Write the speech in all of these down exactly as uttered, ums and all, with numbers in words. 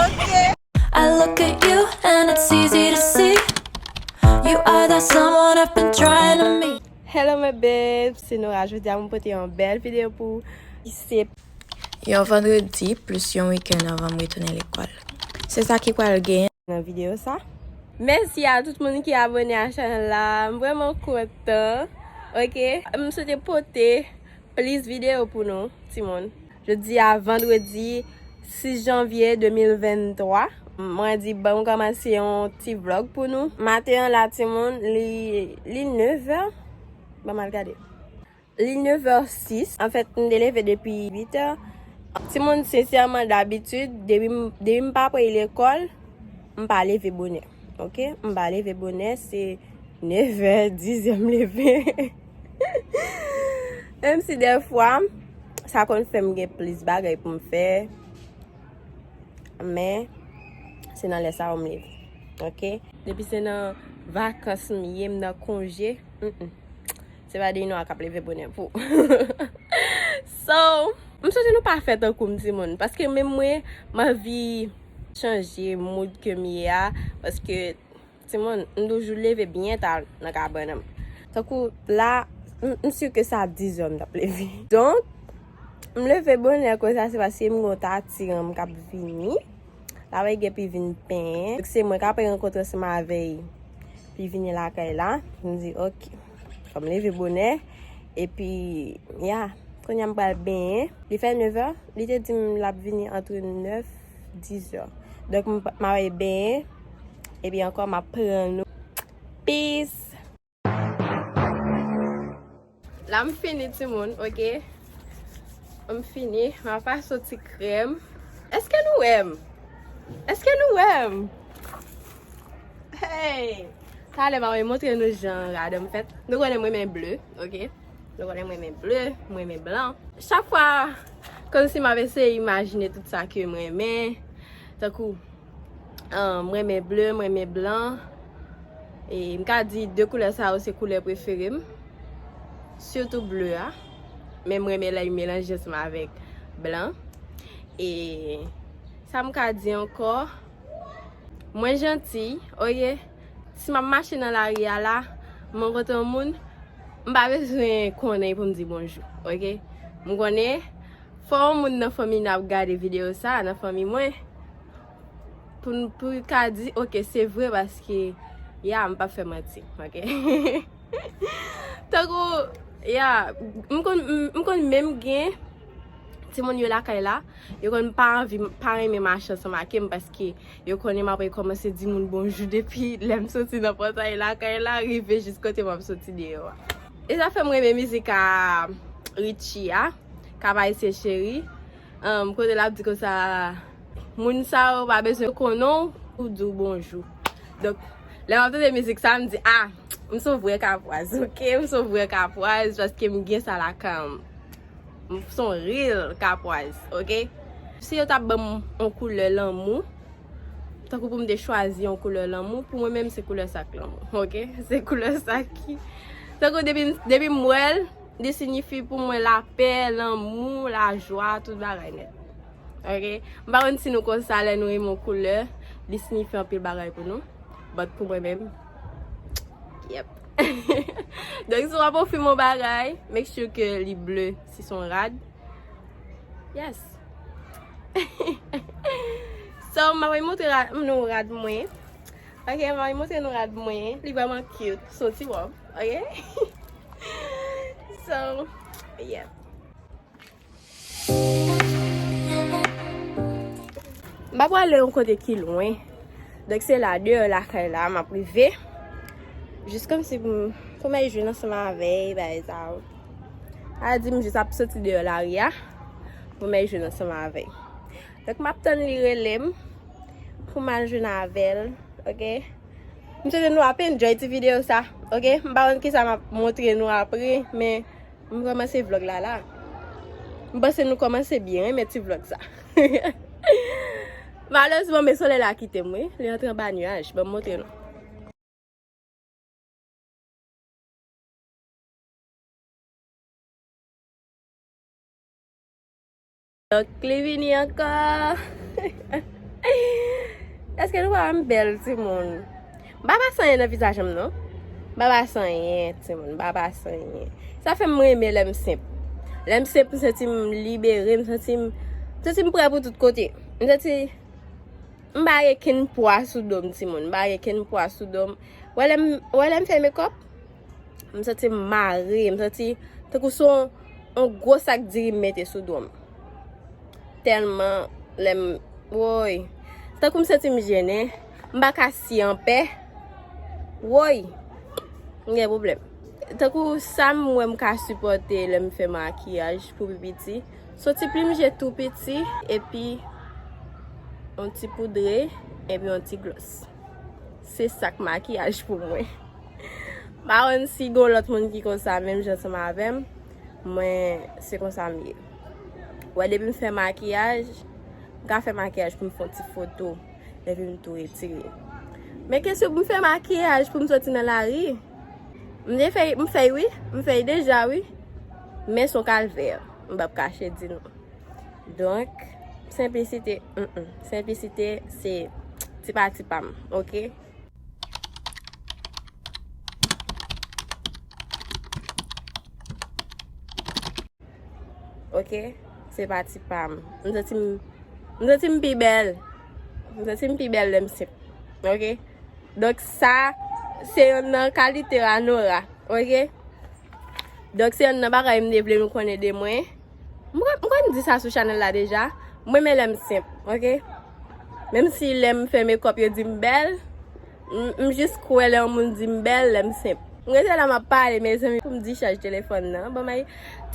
I look at you and it's easy to see. You are that someone I've been trying to meet. Hello my babes, se Nora. Jodi a mwen pote yon bèl videyo pou ou. Se yon vandredi plis yon wikenn anvan m retounen lekòl. Se sa ki pral gen nan videyo sa. Mèsi a tout moun ki abone a chanèl la. M vrèman kontan. Ok, m swete pote plis videyo pou nou, timoun. Jodi a vandredi sis janvye de mil venntwa. Mwen di, ban m kòmanse yon ti vlòg pou nou. Maten an la, timoun, li, li nevè. Ban m al gade. Li nevè sis. Anfèt, m te leve depi uitè. Timoun, sensèman, dabitid, depi m, depi m pa prale lekòl, m pa leve bonè. Ok? M pa leve bonè, se nevè, dizè m leve. Menm si dèfwa, sa konn fè m gen plis bagay pou m fè. Men, se nan lè sa yo m leve. Ok? Depi se nan vakans m ye, m nan konje. Mm-mm. Se pa de nou a k ap leve bonè pou. So, m swete nou pa fè tankou m, timoun. Paske menm mwen, m anvi chanje mood ke m ye a. Paske, timoun, m toujou leve byen ta nan kabann an. Tankou la, m, m si ke sa dizè m t ap leve. Donk, m leve bonè konsa, se paske m gen yon tati granm k ap vini. L ap gen pou l vin penyen. Se mwen k ap rankontre ansanm avè l pou l vini lakay la. M di, ok. Fò m leve bonè. Epi, ya, kounye a m pral benyen. Li fè nevè. Li te di m l ap vini antre nèf, dizè. Donk, m, m ap al benyen. Epi ankò, m ap pran nou. Peace! La m fini, timoun, ok? M fini, m ap pase yon ti krèm. Èske nou wè m? Èske nou wè m? Hey! Talè m ap montre nou jan rad an m fèt. Nou konnen m renmen ble, ok? Nou konnen m renmen ble, m renmen blan. Chak fwa, kòmsi m ap eseye imajine tout sa ke m renmen. Tankou, Ah, m renmen ble, m renmen blan. E m ka di de koulè sa yo se koulè prefere m. Sitou ble a. Men m renmen lè l melanje ansanm avèk blan. E sa m ka di ankò, mwen janti, oke? Si m ap mache nan lari a la, m rankontre yon moun, m pa bezwen konnen pou m di bonjou, oke? M konnen, fò yon moun nan fanmi n ap gade videyo sa, nan fanmi mwen, pou n, pou l ka di, oke, se vre, paske, ya, m p ap fè manti, oke? Tankou, ya, m konn, m, m konn menm gen timoun yo lakay la, yo konn pa anvi, pa renmen mache ansanm ak m, paske yo konnen m ap rekòmanse di moun bonjou depi lè m soti nan pòtay lakay la, rive jis kote m ap soti deyò a. E sa fè m renmen mizik a Richie a, Cap Haïtien Chéri. Ahn, kote l ap di konsa, moun sa yo pa bezwen konnen w pou di w bonjou. Donk, lè m ap tande mizik sa, m di, ah, m se yon vrè kapwaz, oke? M se yon vrè kapwaz, paske m gen sa lakay m. M se yon real kapwaz, oke? Si yo t ap ban m yon koulè lanmou, tankou pou m te chwazi yon koulè lanmou, pou mwen menm se koulè sa k lanmou, oke? Se koulè sa ki, tankou depi m, depi m wè l, li siyifi pou mwen lapè, lanmou, lajwa, tout bagay nèt. Oke? M pa konn si nou konsa lè nou renmen yon koulè, li siyifi anpil bagay pou nou. But pou mwen menm, yep. Donk, si w ap ofri m yon bagay, make sure ke li ble, si se yon rad. Yes. So, m ap montre ra-, nou rad mwen. Oke, m ap montre nou rad mwen. Li vrèman cute. Se yon ti wòb, oke? So, yeah. M pa prale yon kote ki lwen. Donk, se la, deyò lakay la, m ap rive. Jis kòmsi pou m, pou m al jwenn ansanm avè l, bagay sa yo. A di m jis ap soti deyò lari a, pou m al jwenn ansanm avè l. Donk, m ap tann li rele m, pou m al jwenn avè l, oke? M swete nou ap enjoy ti videyo sa, oke? M pa konn kisa m ap montre nou apre, men m kòmanse vlòg la la. M panse nou kòmanse byen renmen ti vlòg sa. Malerezman, men solèy la kite m, wi. Li antre anba nyaj. Ban m montre nou. Donk, li vini ankò. Ke nou pa wè m bèl, timoun. M pa pase anyen nan vizaj m, non. M pa pase anyen, timoun. M pa pase anyen. Sa fè m renmen lè m senp. Lè m senp, m santi m libere, m santi m, m santi m prè pou tout kote. M santi m pa gen kenn pwa sou do m, timoun. M pa gen kenn pwa sou do m. Wè lè m, wè lè m fè mekòp, m santi m mare, m santi tankou se yon, yon gwo sak diri m mete sou do m. Tèlman lè m, woy. Tankou m santi m jennen, m pa ka siye anpè. Woy. M gen pwoblèm. Tankou sa m wè m ka sipòte lè m fè makiyaj pou pi piti, se yon ti plim je tou piti, epi yon ti poudre, epi yon ti glòs. Se sa k makiyaj pou mwen. M pa konn si gon lòt moun ki konsa menm jan ansanm avè m, mwen se konsa m ye. Wè, depi m fè makiyaj, m ka fè makiyaj pou m fè yon ti foto, epi m tou retire. Men kesyon pou m fè makiyaj pou m soti nan lari, m te fè, m fè wi, m fè deja wi, men se yon kalvè, m p ap kache di nou. Donk, senplisite, mm, mm, senplisite se ti pati pa m, oke? Oke? Se pati pa m. M santi m, m santi m pi bèl. M santi m pi bèl lè m senp. Oke? Donk sa, se yonn nan kalite Anora. Oke? Donk se yonn nan bagay m te vle nou konnen de mwen. M konn, m konn di sa sou chanèl la deja. Mwen renmen lè m senp, oke? Menm si lè m fè mekòp yo di m bèl, m, m jis kwè lè yon moun di m bèl lè m senp. M rete la m ap pale, mezanmi, pou m dichaj telefòn nan. Bon, may,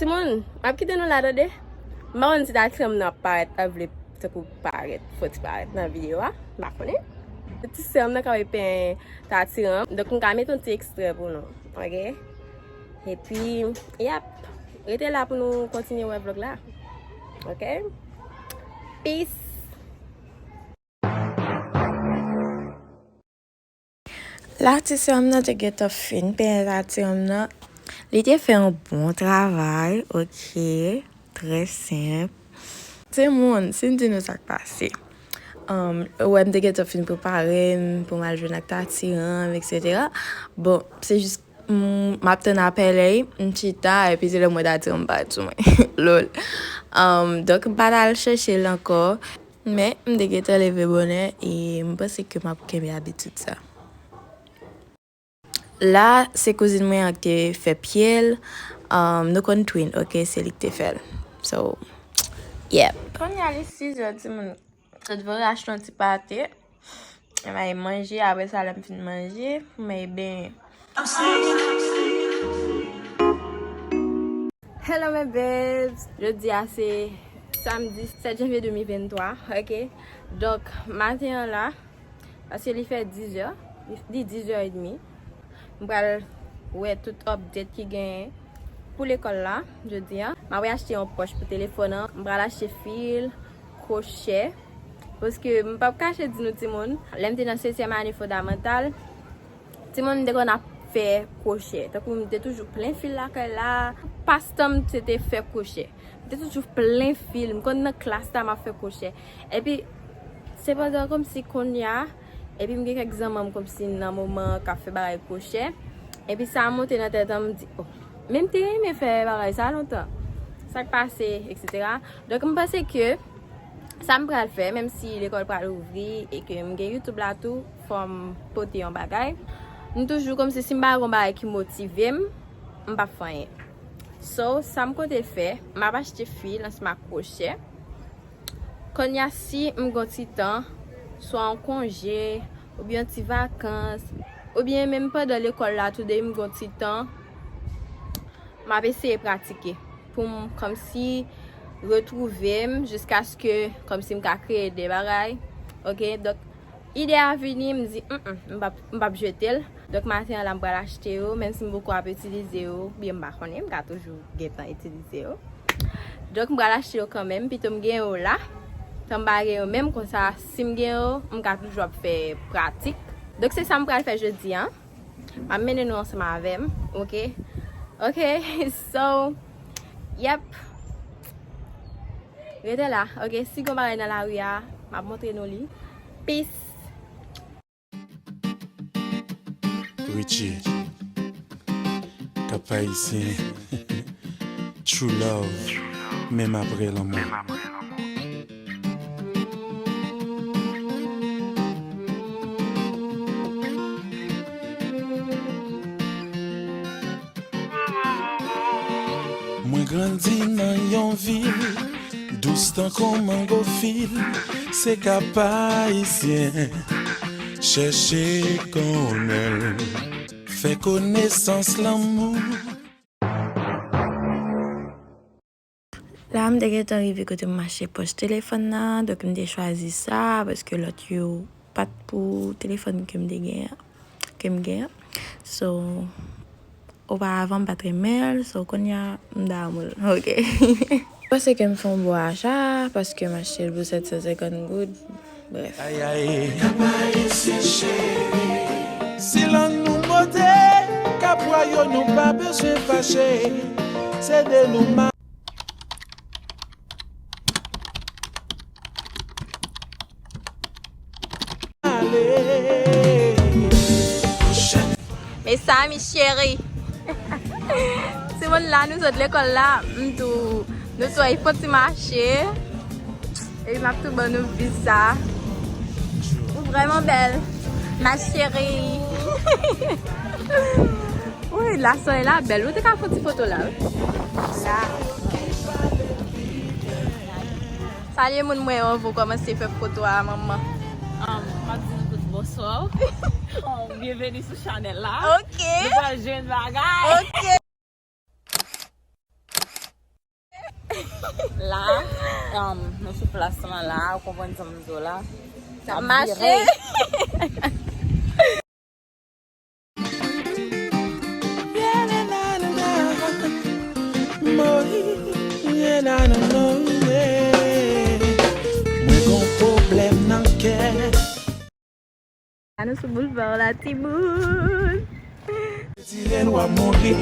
timoun, m ap kite nou la, tande. M pa konn si tatiranm nan ap parèt, ap vle tankou parèt, fò ti parèt nan videyo a. M pa konnen. Ti sè m nan ka wè pen tatiranm. Donk, m ka mete yon ti ekstrè pou nou, oke? Epi, yap, rete la pou nou kontinye wè vlòg la. Oke? Peace! La, ti sè m nan te gentan fin penyen tati m nan. Li te fè yon bon travay, oke, trè senp. Timoun, si m di nou sa k pase. Um, ou wè m te gentan fin prepare m pou m al jwenn ak tati m, etsetera. Bon, se jis, mm, m ap tann apèl li, m chita, epi se lè m wè tati m parèt sou mwen. Lol. Um, donk, m pa t al chèche l ankò. Men, m te gentan leve bonè e m panse ke m ap kenbe abitid sa. La, se kouzin mwen an ki te fè pye l. Um, nou konn twin, oke, se li ki te fè l. So, yeah. Kounye a, li sis zè, timoun. Sot vin achte yon ti pate. M al manje, apre sa, lè m fin manje, m al benyen. Hello, my babes! Jodi a se samdi sèt janvye de mil venntwa, oke? Donk, maten an la, paske li fè diz zè, li diz zè edmi. M pral wè tout update ki genyen pou lekòl la, jodi a. M ap achte yon pòch pou telefòn an. M pral achte fil, kwochè. Paske m p ap kache di nou timoun, lè m te nan sezyèm ane fondamantal, timoun m te konn ap fè kwochè. Tankou m te toujou plen fil lakay la, pastan m se te fè kwochè. M te toujou plen fil, m konn nan klas la m ap fè kwochè. Epi, sepandan, kòmsi kounye a, epi m gen kèk zanmi m kòmsi nan moman k ap fè bagay kwochè. Epi sa monte nan tèt an, m di, oh, men m te renmen fè bagay sa lontan. Sa k pase, etsetera. Donk, m panse ke sa m pral fè, menm si lekòl pral ouvri e ke m gen YouTube la tou, fò m pote yon bagay. M toujou kòmsi si m pa gen yon bagay ki motive m, m p ap fè anyen. So, sa m konte fè, m ap achte fil ansanm ak kwochè. Kounye a, si m gen yon ti tan, swa yon konje, oubyen yon ti vakans, oubyen menm pandan lekòl la tou, depi m gen yon ti tan, m ap eseye pratike pou m kòmsi retwouve m jiskaske kòmsi m ka kreye de bagay. Oke, donk, ide a vini, m di, mm, mm, m p ap, m p ap jete l. Donk, maten an la, m pral achte yo, menm si m poko ap itilize yo, oubyen m pa konnen, m ka toujou gentan itilize yo. Donk, m pral achte yo kanmenm, pito m gen yo la, tan m pa gen yo menm, konsa, si m gen yo, m ka toujou ap fè pratik. Donk, se sa m pral fè jodi a. M ap mennen nou ansanm avè m, oke? Oke, so, yep. Rete la, oke? Si gon bagay nan lari a, m ap montre nou li. Peace! Richie, Cap Haïtien, True Love, menm apre lanmò. Mwen grandi nan yon vil dous tankou mango fil, se Cap Haïtien, chèche konnen l, fè konesans lanmou. La, m te gentan rive kote m mache pòch telefòn nan, donk m te chwazi sa, paske lòt yo pa t pou telefòn ke m te gen an, ke m gen an. So, oparavan, m pa t renmen l, so, kounye a, m damou l, ok. M panse ke m fè yon bon acha, paske m achte l pou sèt san senkant goud, brèf. Ay, ay. Si lang nou bote, kapwa yo nou pa bezwen fache, se de nou ma- Mezanmi cheri. Timoun la, nou sot lekòl la, m tou, nou tou al fè ti mache. Epi m ap tou ban nou visa. Ou vrèman bèl, ma chérie. Wi, la, solèy la bèl. Ou te ka fè ti foto la, wi. La. Salye moun mwen yo, anvan w kòmanse fè foto a, manman. Um, m ap di nou tout bonswa. Um, byenveni sou chanèl la. Ok. Nou pral jwenn bagay. Ok. La, um, nou sou plas lan la, ou konprann sa m di w la. Sa ap mache. Mwen gon pwoblèm nan kè. La nou sou boulva la, timoun. Retire l, w ap mouri.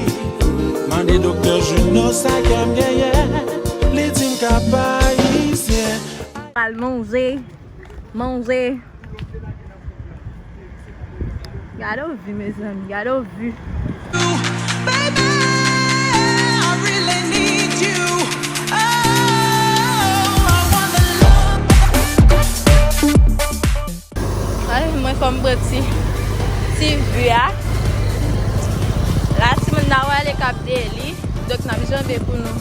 Mande doktè Juno sa kè m genyen. Li di m Cap Haïtien. Pral manje. Manje. Gade yon vi, mezanmi. Gade yon vi. Baby, I really need you. Oh, I wanna love. Ay, mwen fò m pran ti, ti vi a. La, timoun nan wale k ap deli. Donk, n ap janbe pou nou,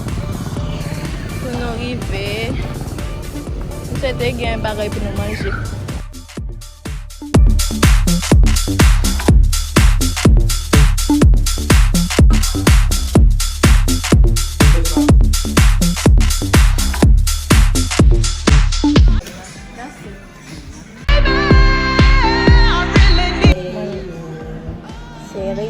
pou nou rive. M swete gen bagay pou nou manje. Cheri.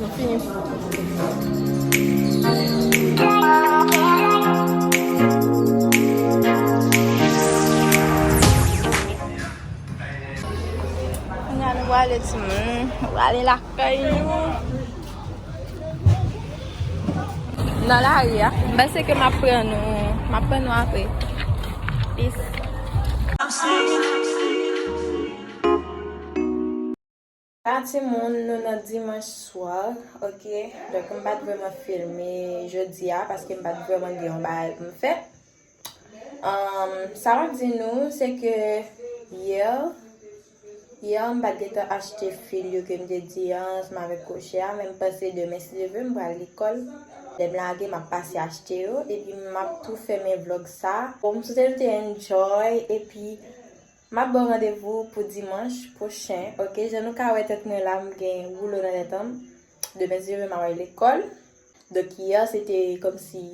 Nou fini. Kounye a nou prale timoun, nou prale lakay nou. Nan lari a, m panse ke m ap pran nou M ap pran nou apre. Peace. Sa timoun, nou nan dimanch swa, ok? Donk, m pa t vrèman filme jodi a, paske m pa t vrèman gen yon bagay pou m fè. Um, sa m ap di nou, se ke yè, yè, m pa t gentan achte fil yo ke m te di a, ansanm avèk kwochè a, men m panse demen, si Dye vle, m pral lekòl. Lè m lage, m ap pase achte yo, epi m ap tou fèmen vlòg sa. Bon, m swete nou te enjoy, epi m ap ba w randevou pou dimanch pwochen, ok? Jan nou ka wè tèt mwen la, m gen woulo nan tèt an m. Demen, si Dye vle, m ap al lekòl. Donk, yè, se te kòmsi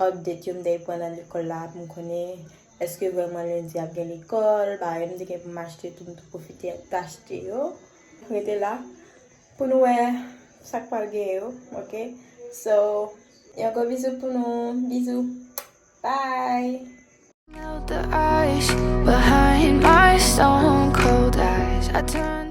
update yo m te pran nan lekòl la, pou m konnen èske vrèman lendi ap gen lekòl, bagay m te gen pou m achte tou, m tou pwofite achte yo. Rete la pou nou wè sa k pral gen yo, ok? So, yon gwo bizou pou nou, bizou. Bye! Melt the ice behind my stone cold eyes. I turn